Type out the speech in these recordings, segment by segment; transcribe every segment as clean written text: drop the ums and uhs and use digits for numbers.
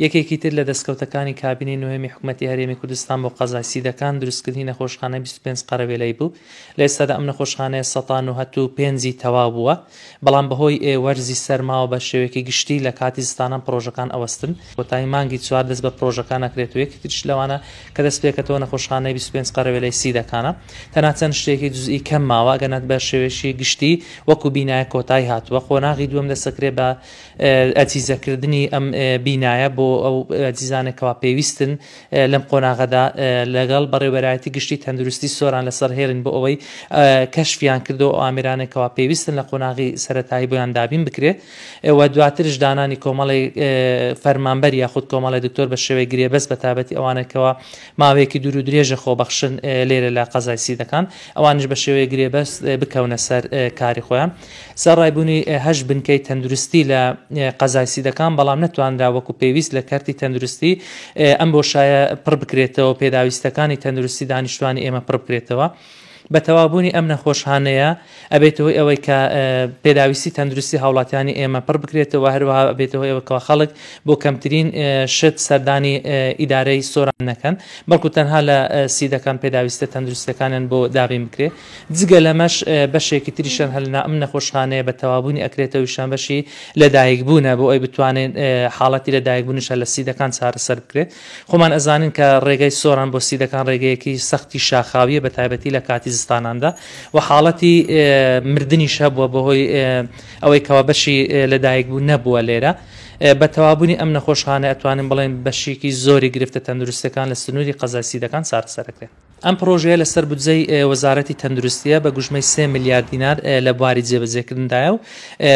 یەکێکی تر لە دەستکەوتەکانی کابینەی نۆیەمی حکومەتی هەرێمی کوردستان بۆ قەزای سیدەکان دروستکردنی نەخۆشخانەی 25 قەرەوێلەی بوو. لە ئێستادا ئەم نەخۆشخانەیە 95%ی تەواو بووە، بەڵام بەهۆی وەرزی سەرماوە بە شێوەیەکی گشتی لە کاتی زستانان پڕۆژەکان ئەوەستن. کۆتایی مانگی چوار دەست بە پڕۆژەکان ئەکرێت و یەکی تریش لەوانە کە دەست پێکەتەوە نەخۆشخانەی 25 قەرەوێلەی سیدەکانە. تەنها چەند شتێکی جزئی کەم ماوە، ئەگەرنا بە شێوەیەکی گشتی وەکو بینایە کۆتایی هاتووە. قۆناغی دووەم دەست ئەکرێت بە ئەجیزەکردنی ئەم بینایە بۆ ئەو ئەجیزانێک کەوا پێویستن لەم قۆناغەدا لەگەڵ بەڕێوەبەرایەتی گشتی تەندروستی سۆران لەسەر هێڵین بۆ ئەوەی کەشفیان کردو ئەو ئامێرانێک کەوا پێویستن لە قۆناغی سەرەتایی بۆیان دابین بکرێت و دواترش دانانی کۆمەڵی فەرمانبەر یاخود کۆمەڵی دکتۆر بە شێوەی گرێبەست بە تایبەتی ئەوانێکەوە ماوەیەکی دوور و درێژە خۆبەخشن لێرە لە قەزای سیدەکان ئەوانیش بە شێوەیە گرێبەست بکەونە سەر کاری خۆیان. سەرەڕای بوونی هەشت بنکەی تەندروستی لە قەزای سیدەکان، بەڵام نەتوانرا وەکو پێویست لە کەرتی تەندروستی ئەم بۆشایە پڕ بکرێتەوە، پێداویستەکانی تەندروستی دانیشتوانی ئێمە پڕ بکرێتەوە. بە تەواوبوونی ئەم نەخۆشخانەیە ئەبێتە هۆی ئەوەی کە پێداویستی تەندروستی هاوڵاتیانی ئێمە پڕ بکرێتەوە، هەروەها ئەبێتە هۆی ئەوەی کەوا خەڵک بۆ کەمترین شت سەردانی ئیدارەی سۆران نەکەن، بەڵکو تەنها لە سیدەکان پێداویستە تەندروستیەکانیان بۆ دابین بکرێت. جگە لەمەش بەشێکی تریشیان هەر لە ئەم نەخۆشخانەیە بە تەواوبوونی ئەکرێتەوەیشان بەشی لەدایکبوونە بۆ ئەوەی بتوانێت حاڵەتی لەدایکبوونیش هەر لە سیدەکان چارەسەر بکرێت. خۆمان ئەزانین کە ڕێگەی سۆران بۆ سیدەکان ڕێگەیەکی سەختی شاخاویە بە تایبەتی لە کاتی زستاناندا و حاڵەتی مردنیش هەبووە بەهۆی ئەوەی کەوا بەشی لەدایکبوون نەبووە لێرە. بە تەواوبوونی ئەم نەخۆشخانە ئەتوانین بڵێین بەشێکی زۆری گرفتە تەندروستیەکان لە سنووری قەزای سیدەکان چارەسەر ئەکرێن. ئەم پڕۆژەیە لەسەر بودجەی وەزارەتی تەندروستییە بە گوژمەی 3 ملیار دینار لە بواری جێبەجێکردندایە و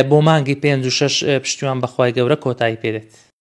بۆ مانگی پێنج و شەش پشتیوان بە خوای گەورە کۆتایی پێدێت.